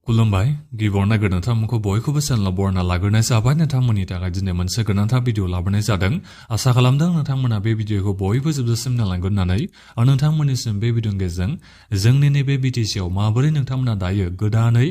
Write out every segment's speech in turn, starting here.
खुलुमबाय गिबियावनो गोनांथारखौ बयखौबो चेनेलाव बरायना लाग्रोनाय जाबाय नोंथांमोननि थाखाय दिनै मोनसे गोनांथार भिडिअ लाबोनाय जादों आसा खालामदों नोंथांमोना बे भिडिअखौ बयबो जोबजासिम नायलांगोन होननानै आं नोंथांमोननिसिम बे भिडिअनि गेजेरजों जोंनि नैबे BTC आव माबोरै नोंथांमोना दायो गोदानै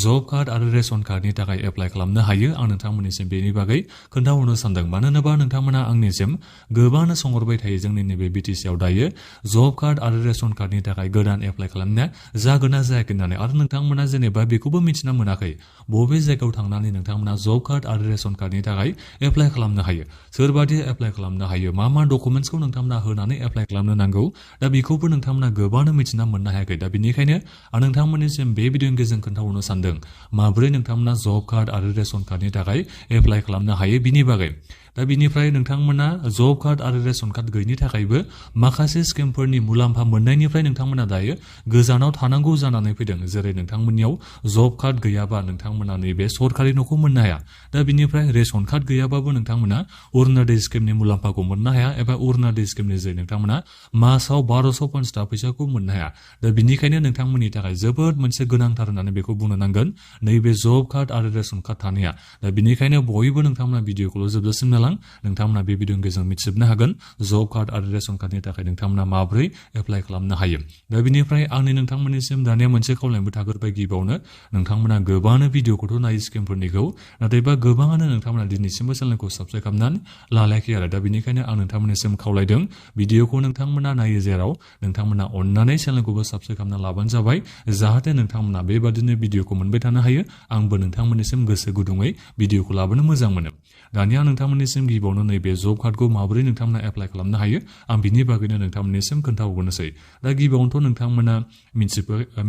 जब कार्ड आरो रेशन कार्डनि थाखाय एप्लाइ खालामनो हायो आं नोंथांमोननिसिम बेनि बागै खोन्थाहरनो सानदों मानो होनोबा नोंथांमोना आंनिसिम गोबांनो सोंहरबाय थायो जोंनि नैबे BTC आव दायो जब कार्ड आरो रेशन कार्डनि थाखाय गोदान एप्लाइ खालामनाया जागोन ना जायाखै होननानै आरो नोंथांमोना जेनेबा बेखौबो मिथिना मोनाखै बबे जायगायाव थांनानै नोंथांमोना जब कार्ड आरो रेशन कार्डनि थाखाय एप्लाइ खालामनो हायो सोरबादि एप्लाइ खालामनो हायो मा डकुमेन्ट्सखौ नोंथांमोना होनानै एप्लाइ खालामनो नांगौ दा बेखौबो नोंथांमोना गोबांनो मिथिना मोननो हायाखै दा बेनिखायनो आं नोंथांमोननिसिम बे भिडिअनि गेजेरजों खोन्थाहरनो सानदों माबोरै नोंथांमोना जब कार्ड आरो रेशन कार्डनि थाखाय एप्लाइ खालामनो हायो बिनि बागै दा बिनिफ्राय नोंथांमोना जब कार्ड आरो रेशन कार्ड गैयिनि थाखायबो माखासे स्किमफोरनि मुलाम्फा मोननायनिफ्राय नोंथांमोना दायो गोजानाव थानांगौ जानानै फैदों जेरै नोंथांमोननियाव जब कार्ड गैयाबा नोंथांमोना नैबे सरकारि न'खौ मोननो हाया दा बिनिफ्राय रेशन कार्ड गैयाबाबो नोंथांमोना अरुणोदय स्किमनि मुलाम्फाखौ मोननो हाया एबा अरुणोदय स्किमनि जै नोंथांमोना मासाव 1250 फैसाखौ मोननो हाया दा बिनिखायनो नोंथांमोननि थाखाय जोबोद मोनसे गोनांथार होननानै बेखौ बुंनो नांगोन नैबे जब कार्ड आरो रेशन कार्ड थानाया दा बिनिखायनो बयबो नोंथांमोना भिडिअखौल' जोबजासिम नायलां नोंथांमोना बे भिडिअनि गेजेरजों मिथिजोबनो हागोन जब कार्ड आरो रेशन कार्डनि थाखाय नोंथांमोना माबोरै एप्लाइ खालामनो हायो दा बिनिफ्राय आंनि नोंथांमोननिसिम दानिया मोनसे खावलायनोबो थागोरबाय गिबियावनो नोंथांमोना गोबांनो भिडिअखौथ' नायो स्किमफोरनिखौ नाथायबा गोबाङानो नोंथांमोना दिनैसिमबो चेनेलखौ साबस्क्राइब खालामनानै लालायाखै आरो दा बिनिखायनो आं नोंथांमोननिसिम खावलायदों भिडिअखौ नोंथांमोना नायो जेराव नोंथांमोना अननानै चेनेलखौबो साबस्क्राइब खालामना लाबानो जाबाय जाहाथे नोंथांमोना बेबादिनो भिडिअखौ मोनबाय थानो हायो आंबो नोंथांमोननिसिम गोसो गुदुङै भिडिअखौ लाबोनो मोजां मोनो दानिया नोंथांमोननिसिम गिबियावनो नैबे जब कार्डखौ माबोरै नोंथांमोना एप्लाइ खालामनो हायो आं बिनि बागैनो नोंथांमोननिसिम खोन्थाहरनोसै दा गिबियावनोथ' नोंथांमोना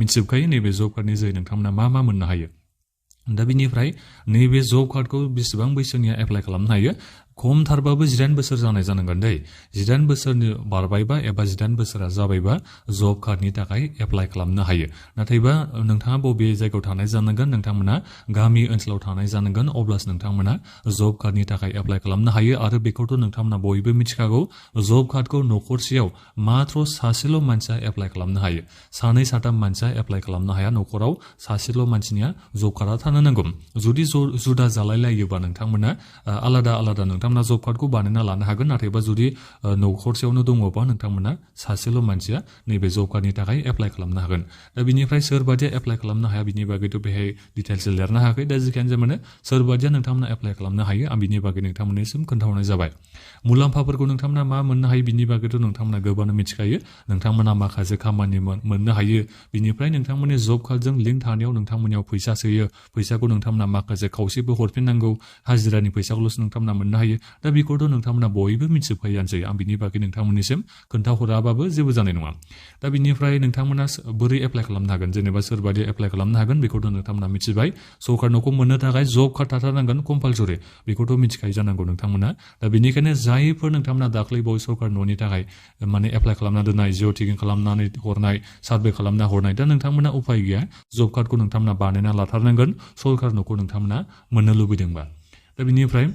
मिथिजोबखायो नैबे जब कार्डनि जै नोंथांमोना मा मोननो हायो दा बिनिफ्राय नैबे जब कार्डखौ बेसेबां बैसोनिया एप्लाइ खालामनो हायो खमथारबाबो 18 बोसोर जानाय जानांगोन दै 18 बोसोरनि बारबायबा एबा 18 बोसोरा जाबायबा जब कार्डनि थाखाय एप्लाइ खालामनो हायो नाथायबा नोंथाङा बबे जायगायाव थानाय जानांगोन नोंथांमोना गामि ओनसोलाव थानाय जानांगोन अब्लासो नोंथांमोना जब कार्डनि थाखाय एप्लाइ खालामनो हायो आरो बेखौथ' नोंथांमोना बयबो मिथिखागौ जब कार्डखौ न'खरसेयाव मात्र सासेल' मानसिया एप्लाइ खालामनो हायो सानै साथाम मानसिया एप्लाइ खालामनो हाया न'खराव सासेल' मानसिनिया जब कार्डआ थानो नांगौ जुदि जुदा जालायलायोबा नोंथांमोना आलादा नोंथांमोना जब कार्डखौ बानायना लानो हागोन नाथायबा जुदि न'खरसेयावनो दङबा नोंथांमोना सासेल' मानसिया नैबे जब कार्डनि थाखाय एप्लाइ खालामनो हागोन दा बिनिफ्राय सोरबादिया एप्लाइ खालामनो हाया बिनि बागैथ' बेहाय डिटेल्स लिरनो हायाखै दा जिखियानो जाया मानो सोरबादिया नोंथांमोना एप्लाइ खालामनो हायो आं बिनि बागै नोंथांमोननिसिम खोन्थाहरनाय जाबाय मुलाम्फाफोरखौ नोंथांमोना मा मोननो हायो बिनि बागैथ' नोंथांमोना गोबांनो मिथिखायो नोंथांमोना माखासे खामानि मोननो हायो बिनिफ्राय नोंथांमोननि जब कार्डजों लिंक थानायाव नोंथांमोननियाव फैसा सोयो फैसाखौ नोंथांमोना माखासे खावसेबो हरफिननांगौ हाजिरानि फैसाखौल'सो नोंथांमोना मोननो हायो दा बेखौथ' नोंथांमोना बयबो मिथिजोबखायोआनोसै आं बिनि बागै नोंथांमोननिसिम खोन्थाहराबाबो जेबो जानाय नङा दा बिनिफ्राय नोंथांमोना बोरै एप्लाइ खालामनो हागोन जेनेबा सोरबादि एप्लाइ खालामनो हागोन बेखौथ' नोंथांमोना मिथिबाय सरकार न'खौ मोननो थाखाय जब कार्ड थाथारनांगोन कम्पालसरि बेखौथ' मिथिखायो जानांगौ नोंथांमोना दा बेनिखायनो जायफोर नोंथांमोना दाख्लै बावै सरकार न'नि थाखाय माने एप्लाइ खालामना दोननाय जिअ टिकिं खालामनानै हरनाय सार्भे खालामना हरनाय दा नोंथांमोना उफाय गैया जब कार्डखौ नोंथांमोना बानायना लाथारनांगोन सरकार न'खौ नोंथांमोना मोननो लुबैदोंबा दा बिनिफ्राय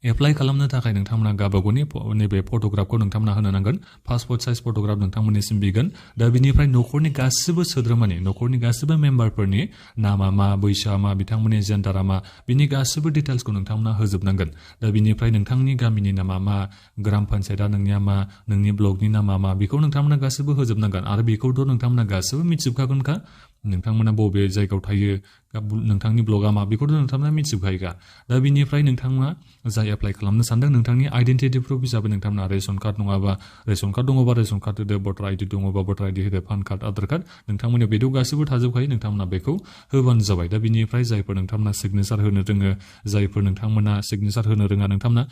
एप्लाइ खालामनो थाखाय नोंथांमोना गावबागावनि नैबे फट'ग्राफखौ नोंथांमोना होनो नांगोन पासपोर्ट साइज फट'ग्राफ नोंथांमोननिसिम बिगोन दा बिनिफ्राय न'खरनि गासिबो सोद्रोमानि न'खरनि गासिबो मेम्बारफोरनि नामा मा बैसोआ मा बिथांमोननि जेन्डारा मा बिनि गासिबो डिटेल्सखौ नोंथांमोना होजोबनांगोन दा बिनिफ्राय नोंथांनि गामिनि नामा मा ग्राम पन्सायतआ नोंनिया मा नोंनि ब्लकनि नामा मा बेखौ नोंथांमोना गासिबो होजोबनांगोन आरो बेखौथ' नोंथांमोना गासिबो मिथिजोबखागोनखा नोंथांमोना बबे जायगायाव थायो नोंथांनि ब्लगआ मा बेखौथ' नोंथांमोना मिथिजोबखायोखा दा बिनिफ्राय नोंथाङा जाय एप्लाइ खालामनो सानदों नोंथांनि आइडेन्टिटि प्रुफ हिसाबै नोंथांमोना रेशन कार्ड नङाबा रेशन कार्ड दङबा रेशन कार्ड होदो भटार आइडि दङबा भटार आइडि होदो पान कार्ड आधार कार्ड नोंथांमोननियाव बेथ' गासिबो थाजोबखायो नोंथांमोना बेखौ होबानो जाबाय दा बिनिफ्राय जायफोर नोंथांमोना सिगनेसार होनो रोङो जायफोर नोंथांमोना सिगनेसार होनो रोङा नोंथांमोना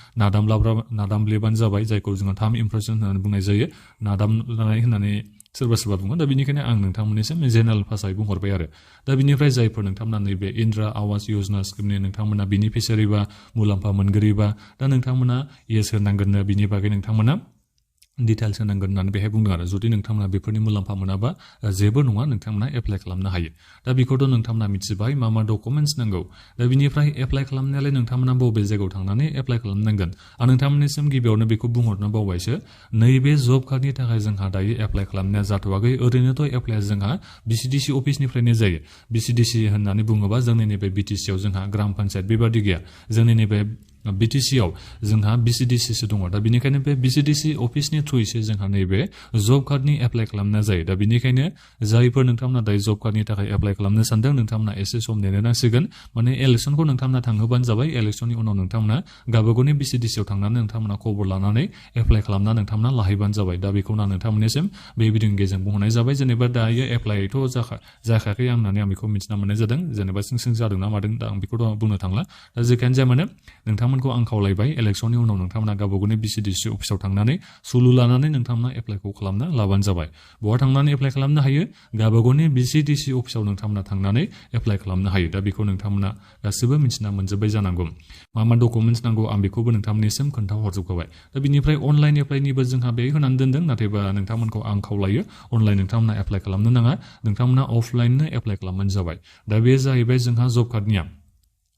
नादामब्लेबानो जाबाय जायखौ जोङो थाम इमप्रेसन होननानै बुंनाय जायो नादामनाय होननानै सोरबा बुङो दा बेनिखायनो आं नोंथांमोननिसिम जेनेरेल भाषायै बुंहरबाय आरो दा बिनिफ्राय जायफोर नोंथांमोना नैबे इन्दिरा आवास योजना स्किमनि नोंथांमोना बेनिफिसियारि बा मुलाम्फा मोनगिरिबा दा नोंथांमोना येस होनांगोननो बिनि बागै नोंथांमोना डिटेल्स होनांगोन होननानै बेहाय बुंदों आरो जुदि नोंथांमोना बेफोरनि मुलाम्फा मोनाबा जेबो नङा नोंथांमोना एप्लाइ खालामनो हायो दा बेखौथ' नोंथांमोना मिथिबाय मा डकुमेन्ट्स नांगौ दा बिनिफ्राय एप्लाइ खालामनायालाय नोंथांमोना बबे जायगायाव थांनानै एप्लाइ खालामनांगोन आं नोंथांमोननिसिम गिबियावनो बेखौ बुंहरनो बावबायसो नैबे जब कार्डनि थाखाय जोंहा दायो एप्लाइ खालामनाया जाथ'वाखै ओरैनोथ' एप्लाइआ जोंहा BCDC अफिसनिफ्रायनो जायो BCDC होननानै बुङोबा जोंनि नैबे BTC आव जोंहा ग्राम पन्सायत बेबादि गैया जोंनि नैबे BTC आव जोंहा BCDC सो दङ दा बेनिखायनो बे BCDC अफिसनि थ्रुयैसो जोंहा नैबे जब कार्डनि एप्लाइ खालामनाय जायो दा बेनिखायनो जायफोर नोंथांमोना दायो जब कार्डनि थाखाय एप्लाइ खालामनो सानदों नोंथांमोना एसे सम नेनो नांसिगोन माने इलेक्सनखौ नोंथांमोना थांहोबानो जाबाय इलेक्सननि उनाव नोंथांमोना गावबागावनि BCDC आव थांनानै नोंथांमोना खबर लानानै एप्लाइ खालामना नोंथांमोना लाहैबानो जाबाय दा बेखौनो नोंथांमोननिसिम बे भिडिअनि गेजेरजों बुंहरनाय जाबाय जेनेबा दायो एप्लाइथ' जाखायाखै होननानै आं बेखौ मिथिना मोननाय जादों जेनेबा सिं जादों ना मादों दा आं बेखौथ' बुंनो थांला दा जेखियानो जाया मानो नोंथांमोनखौ आं खावलायबाय इलेक्सननि उनाव नोंथांमोना गावबागावनि BCDC अफिसाव थांनानै सुलु लानानै नोंथांमोना एप्लाइखौ खालामना लाबानो जाबाय बहा थांनानै एप्लाइ खालामनो हायो गावबागावनि BCDC अफिसाव नोंथांमोना थांनानै एप्लाइ खालामनो हायो दा बेखौ नोंथांमोना गासिबो मिथिना मोनजोब्बाय जानांगौ मा डकुमेन्ट्स नांगौ आं बेखौबो नोंथांमोननिसिम खोन्थाहरजोबखाबाय दा बिनिफ्राय अनलाइन एप्लाइनिबो जोंहा बे होनानै दोनदों नाथायबा नोंथांमोनखौ आं खावलायो अनलाइन नोंथांमोना एप्लाइ खालामनो नाङा नोंथांमोना अफलाइननो एप्लाइ खालामबानो जाबाय दा बे जाहैबाय जोंहा जब कार्डनिया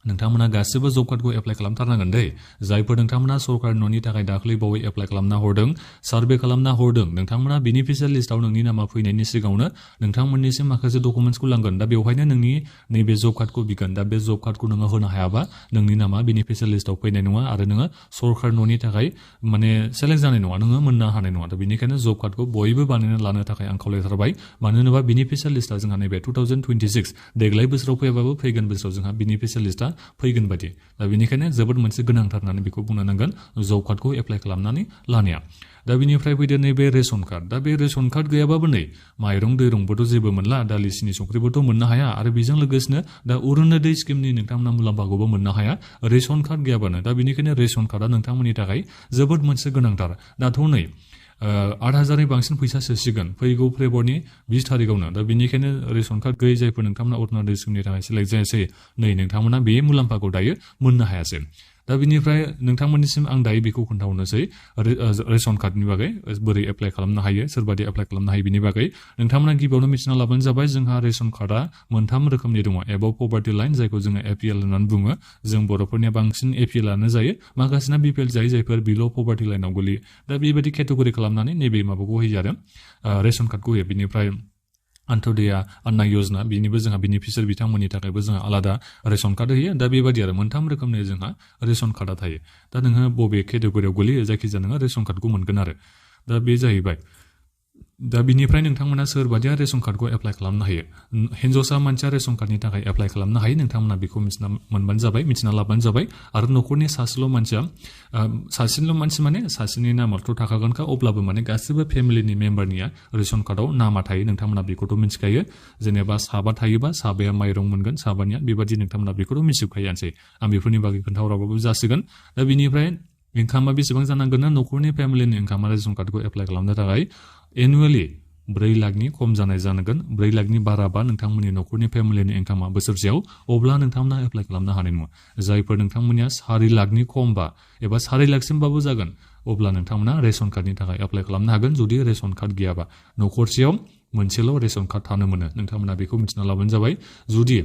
नोंथांमोना गासिबो जब कार्डखौ एप्लाइ खालामथारनांगोन दै जायफोर नोंथांमोना सरकारनि न'नि थाखाय दाख्लै बावै एप्लाइ खालामना हरदों सार्भे खालामना हरदों नोंथांमोना बेनिफिसियेल लिस्टआव नोंनि नामा फैनायनि सिगाङावनो नोंथांमोननिसिम माखासे डकुमेन्ट्सखौ लांगोन दा बेवहायनो नोंनि नैबे जब कार्डखौ बिगोन दा बे जब कार्डखौ नोङो होनो हायाबा नोंनि नामा बेनिफिसियेल लिस्टआव फैनाय नङा आरो नोङो सरकार न'नि थाखाय माने सेलेक्ट जानाय नङा नोङो मोननो हानाय नङा दा बेनिखायनो जब कार्डखौ बयबो बानायना लानो थाखाय आं खावलायथारबाय मानो होनोबा बेनिफिसियेल लिस्टआ जोंहा नैबे 2026 देग्लाय बोसोराव फैयाबाबो फैगोन बोसोराव जोंहा बेनिफिसियेल लिस्टआ फैगोन बायदि दा बेनिखायनो जोबोद मोनसे गोनांथार होननानै बेखौ बुंनो नांगोन जब कार्डखौ एप्लाइ खालामनानै लानाया दा बिनिफ्राय फैदो नैबे रेशन कार्ड दा बे रेशन कार्ड गैयाबाबो नै माइरं दैरंबोथ' जेबो मोनला दालि सिनि संख्रिबोथ' मोननो हाया आरो बेजों लोगोसेनो दा अरुनोदय स्किमनि नोंथांमोना मुलाम्फाखौबो मोननो हाया रेशन कार्ड गैयाबानो दा बेनिखायनो रेशन कार्डआ नोंथांमोननि थाखाय जोबोद मोनसे गोनांथार दाथ' नै 8,000नि बांसिन फैसा सोसिगोन फैगौ फेब्रुवारिनि 20 थारिखआवनो दा बेनिखायनो रेशन कार्ड गैयै जायफोर नोंथांमोना अरुनोदय स्किमनि थाखाय सेलेक्ट जायासै नै नोंथांमोना बे मुलाम्फाखौ दायो मोननो हायासै दा बिनिफ्राय नोंथांमोननिसिम आं दायो बेखौ खोन्थाहरनोसै रेशन कार्डनि बागै बोरै एप्लाइ खालामनो हायो सोरबादि एप्लाइ खालामनो हायो बिनि बागै नोंथांमोना गिबियावनो मिथिना लाबानो जाबाय जोंहा रेशन कार्डआ मोनथाम रोखोमनि दङ एबाव पभार्टि लाइन जायखौ जोङो APL होननानै बुङो जों बर'फोरनिया बांसिन APLआनो जायो माखासेना BPL जायो जायफोर बिल' पभार्टि लाइनाव गोलैयो दा बेबायदि केटेगरि खालामनानै नैबे माबाखौ होयो आरो रेशन कार्डखौ होयो बिनिफ्राय अन्त्योदया अन्ना योजना बिनिबो जोंहा बेनिफिसियारि बिथांमोननि थाखायबो जोंहा आलादा रेशन कार्ड होयो दा बेबायदि आरो मोनथाम रोखोमनि जोंहा रेशन कार्डआ थायो दा नोङो बबे केटेगरियाव गोलैयो जायखिजाया नोङो रेशन कार्डखौ मोनगोन आरो दा बे जाहैबाय दा बिनिफ्राय नोंथांमोना सोरबादिया रेशन कार्डखौ एप्लाइ खालामनो हायो हिन्जावसा मानसिया रेशन कार्डनि थाखाय एप्लाइ खालामनो हायो नोंथांमोना बेखौ मिथिना मोनबानो जाबाय मिथिना लाबानो जाबाय आरो न'खरनि सासेल' मानसि माने सासेनि नामाथ' थाखागोनखा अब्लाबो माने गासिबो फेमिलिनि मेम्बारनिया रेशन कार्डआव नामा थायो नोंथांमोना बेखौथ' मिथिखायो जेनेबा साबा थायोबा साबाया माइरं मोनगोन साबानिया बेबादि नोंथांमोना बेखौथ' मिथिजोबखायोआनोसै आं बेफोरनि बागै खोन्थाहराबाबो जासिगोन दा बिनिफ्राय इनकामा बेसेबां जानांगोन ना न'खरनि फेमिलिनि इनकामा रेशन कार्डखौ एप्लाइ खालामनो थाखाय एनुवेलि 4 लाखनि खम जानाय जानांगोन 4 लाखनि बाराबा नोंथांमोननि न'खरनि फेमिलिनि इनकामा बोसोरसेयाव अब्ला नोंथांमोना एप्लाइ खालामनो हानाय नङा जायफोर नोंथांमोननिया 4 लाखनि खमबा एबा 4 लाखसिमबाबो जागोन अब्ला नोंथांमोना रेशन कार्डनि थाखाय एप्लाइ खालामनो हागोन जुदि रेशन कार्ड गैयाबा न'खरसेयाव मोनसेल' रेशन कार्ड थानो मोनो नोंथांमोना बेखौ मिथिना लाबानो जाबाय जुदि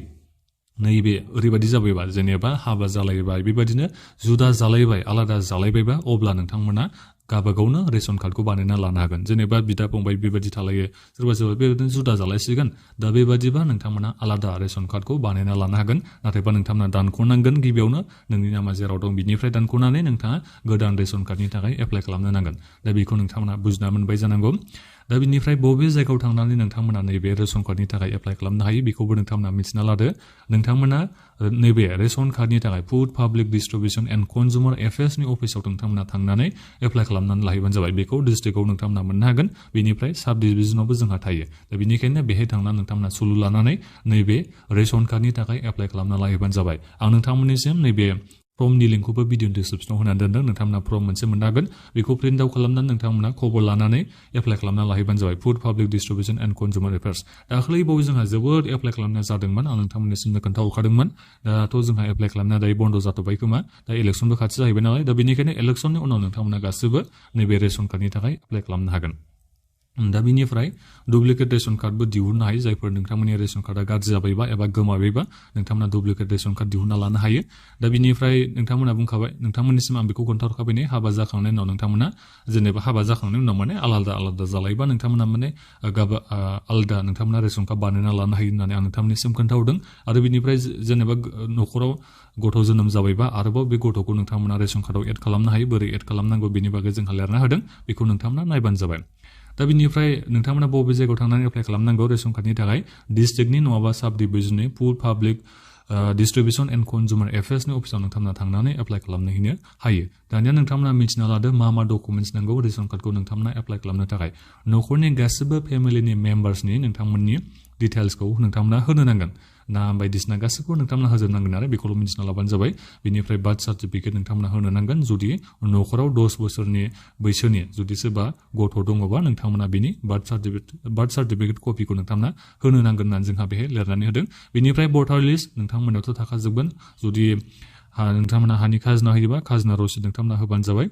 नैबे ओरैबायदि जाबायबा जेनेबा हाबा जालायबाय बेबायदिनो जुदा जालायबाय आलादा जालायबायबा अब्ला नोंथांमोना गावबागावनो रेशन कार्डखौ बानायना लानो हागोन जेनेबा बिदा फंबाय बेबायदि थालायो सोरबा बेबायदिनो जुदा जालायसिगोन दा बेबायदिबा नोंथांमोना आलादा रेशन कार्डखौ बानायना लानो हागोन नाथायबा नोंथांमोना दानख'नांगोन गिबियावनो नोंनि नामा जेराव दं बिनिफ्राय दानख'नानै नोंथाङा गोदान रेशन कार्डनि थाखाय एप्लाइ खालामनो नांगोन दा बेखौ नोंथांमोना बुजिना मोनबाय जानांगौ दा बिनिफ्राय बबे जायगायाव थांनानै नोंथांमोना नैबे रेशन कार्डनि थाखाय एप्लाइ खालामनो हायो बेखौबो नोंथांमोना मिथिना लादो नोंथांमोना नैबे रेशन कार्डनि थाखाय फुड पाब्लिक डिस्ट्रिबिउसन एन्ड कनजुमार एफेयार्सनि अफिसाव नोंथांमोना थांनानै एप्लाइ खालामनानै लाहैबानो जाबाय बेखौ डिस्ट्रिक्टआव नोंथांमोना मोननो हागोन बेनिफ्राय साब डिभिजनावबो जोंहा थायो दा बेनिखायनो बेहाय थांनानै नोंथांमोना सुलु लानानै नैबे रेशन कार्डनि थाखाय एप्लाइ खालामना लाहैबानो जाबाय आं नोंथांमोननिसिम नैबे फर्मनि लिंकखौबो भिडिअ डिसक्रिप्शनाव होनानै दोनदों नोंथांमोना फर्म मोनसे मोननो हागोन बेखौ प्रिन्ट आउट खालामनानै नोंथांमोना खबर लानानै एप्लाइ खालामना लाहैबानो जाबाय food public distribution and consumer affairs दाख्लैबावै जोंहा जोबोद एप्लाइ खालामनाय जादोंमोन आं नोंथांमोननिसिम खोन्थाहरखादोंमोन दाथ' जोंहा एप्लाइ खालामनाया दायो बन्द जाथ'बाय खोमा दा इलेक्सनबो खाथि जाहैबाय नालाय दा बेनिखायनो इलेक्सननि उनाव नोंथांमोना गासैबो नैबे रेशन कार्डनि थाखाय एप्लाइ खालामनो हागोन दा बिनिफ्राय डुप्लिकेट रेशन कार्डबो दिहुननो हायो जायफोर नोंथांमोननि रेशन कार्डआ गाज्रि जाबायबा एबा गोमाबायबा नोंथांमोना डुप्लिकेट रेशन कार्ड दिहुनना लानो हायो दा बिनिफ्राय नोंथांमोना बुंखाबाय नोंथांमोननिसिम आं बेखौ खोन्थाहरखाबाय ने हाबा जाखांनायनि उनाव नोंथांमोना जेनेबा हाबा जाखांनायनि उनाव माने आलादा आलादा जालायबा नोंथांमोना माने आलादा नोंथांमोना रेशन कार्ड बानायना लानो हायो होननानै आं नोंथांमोननिसिम खोन्थाहरदों आरो बिनिफ्राय जेनेबा न'खराव गथ' जोनोम जाबायबा आरोबाव बे गथ'खौ नोंथांमोना रेशन कार्डआव एड खालामनो हायो बोरै एड खालामनांगौ बेनि बागै जोंहा लिरना होदों बेखौ नोंथांमोना नायबानो जाबाय दा बिनिफ्राय नोंथांमोना बबे जायगायाव थांनानै एप्लाइ खालामनांगौ रेशन कार्डनि थाखाय डिस्ट्रिक्टनि नङाबा साब डिभिजननि फुड पाब्लिक डिस्ट्रिबिउसन एन्ड कनजुमार एफेयार्सनि अफिसाव नोंथांमोना थांनानै एप्लाइ खालामनो हायो दानिया नोंथांमोना मिथिना लादो मा डकुमेन्ट्स नांगौ रेशन कार्डखौ नोंथांमोना एप्लाइ खालामनो थाखाय न'खरनि गासिबो फेमिलिनि मेम्बार्सनि नोंथांमोननि डिटेल्सखौ नोंथांमोना होनो नांगोन नाम बायदिसिना गासैखौबो नोंथांमोना होजोबनांगोन आरो बेखौल' मिथिना लाबानो जाबाय बिनिफ्राय बार्थ सार्टिफिकेट नोंथांमोना होनो नांगोन जुदि न'खराव 10 बोसोरनि बैसोनि जुदि सोरबा गथ' दङबा नोंथांमोना बिनि बार्थ सार्टिफिकेट कपिखौ नोंथांमोना होनो नांगोन होननानै जोंहा बेहाय लिरनानै होदों बिनिफ्राय भटार लिस्ट नोंथांमोनावथ' थाखाजोबगोन जुदि नोंथांमोना हानि खाजोना होयोबा खाजोना रसिद नोंथांमोना होबानो जाबाय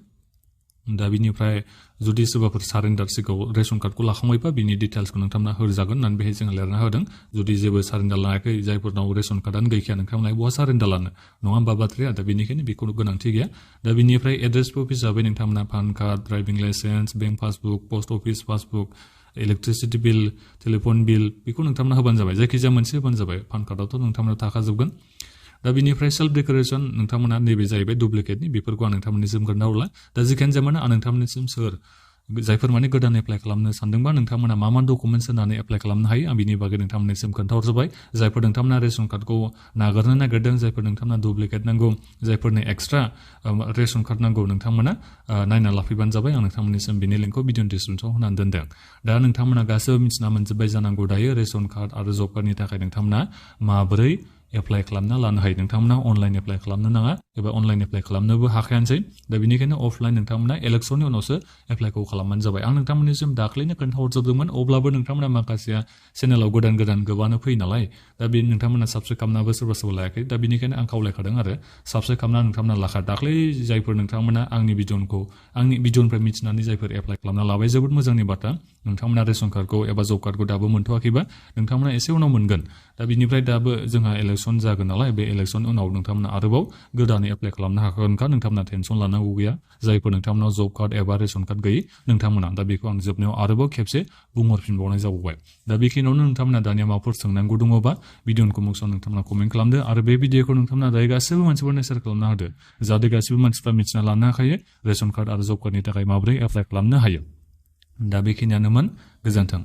दा बिनिफ्राय जुदि सोरबाफोर सारेन्डार सिगाङाव रेशन कार्डखौ लाखांबायबा बिनि डिटेल्सखौ नोंथांमोना होजागोन होननानै बेहाय जोङो लिरना होदों जुदि जेबो सारेन्डार लायाखै जायफोरनाव रेशन कार्डआनो गैखाया नोंथांमोना बहा सारेन्डार लानो नङा होमबा बाथ्राया दा बेनिखायनो बेखौ गोनांथि गैया दा बिनिफ्राय एड्रेस प्रुफ हिसाबै नोंथांमोना PAN card driving licence bank passbook post office passbook electricity bill telephone bill बेखौ नोंथांमोना होबानो जाबाय जायखिजाया मोनसे होबानो जाबाय पान कार्डआवथ' नोंथांमोना थाखाजोबगोन दा बिनिफ्राय सेल्फ डिक्लेरेसन नोंथांमोना नैबे जाहैबाय डुप्लिकेटनि बेफोरखौ आं नोंथांमोननिसिम खोन्थाहरला दा जिखियानो जाया मानो आं नोंथांमोननिसिम सोर जायफोर माने गोदान एप्लाइ खालामनो सानदोंबा नोंथांमोना मा डकुमेन्ट्स होनानै एप्लाइ खालामनो हायो आं बिनि बागै नोंथांमोननिसिम खोन्थाहरजोबबाय जायफोर नोंथांमोना रेशन कार्डखौ नागारनो नागिरदों जायफोर नोंथांमोना डुप्लिकेट नांगौ जायफोरनो एक्सट्रा रेशन कार्ड नांगौ नोंथांमोना नायना लाफैबानो जाबाय आं नोंथांमोननिसिम बिनि लिंकखौ भिडिअ डिसक्रिप्शनाव होनानै दोनदों दा नोंथांमोना गासैबो मिथिना मोनजोब्बाय जानांगौ दायो रेशन कार्ड आरो जब कार्डनि थाखाय नोंथांमोना माबोरै एप्लाइ खालामना लानो हायो नोंथांमोना अनलाइन एप्लाइ खालामनो नाङा एबा अनलाइन एप्लाइ खालामनोबो हाखायानोसै दा बेनिखायनो अफलाइन नोंथांमोना इलेक्सननि उनावसो एप्लाइखौ खालामबानो जाबाय आं नोंथांमोननिसिम दाख्लैनो खोन्थाहरजोबदोंमोन अब्लाबो नोंथांमोना माखासेया चेनेलाव गोदान गोबानो फैयो नालाय दा बे नोंथांमोना साबस्क्राइब खालामनाबो सोरबा लायाखै दा बेनिखायनो आं खावलायखादों आरो साबस्क्राइब खालामना नोंथांमोना लाखा दाख्लै जायफोर नोंथांमोना आंनि भिडिअनिफ्राय मिथिनानै जायफोर एप्लाइ खालामना लाबाय जोबोद मोजांनि बाथ्रा नोंथांमोना रेशन कार्डखौ एबा जब कार्डखौ दाबो मोनथ'वाखैबा नोंथांमोना एसे उनाव मोनगोन दा बिनिफ्राय दाबो जोंहा इलेक्सन जागोन नालाय बे इलेक्सन उनाव नोंथांमोना आरोबाव गोदानै एप्लाइ खालामनो हागोनखा नोंथांमोना टेनसन लानांगौ गैया जायफोर नोंथांमोनाव जब कार्ड एबा रेशन कार्ड गैयै नोंथांमोना दा बेखौ आं जोबनायाव आरोबाव खेबसे बुंहरफिनबावनाय जाबावबाय दा बेखिनियावनो नोंथांमोना दानिया माबाफोर सोंनांगौ दङबा भिडिअनि कमेन्टआव नोंथांमोना कमेन्ट खालामदो आरो बे भिडिअखौ नोंथांमोना दायो गासैबो मानसिफोरनो शेयार खालामना होदो जाहाथे गासैबो मानसिफ्रा मिथिना लानो हाखायो रेशन कार्ड आरो जब कार्डनि थाखाय माबोरै एप्लाइ खालामनो हायो दा बेखिनियानोमोन गोजोन्थों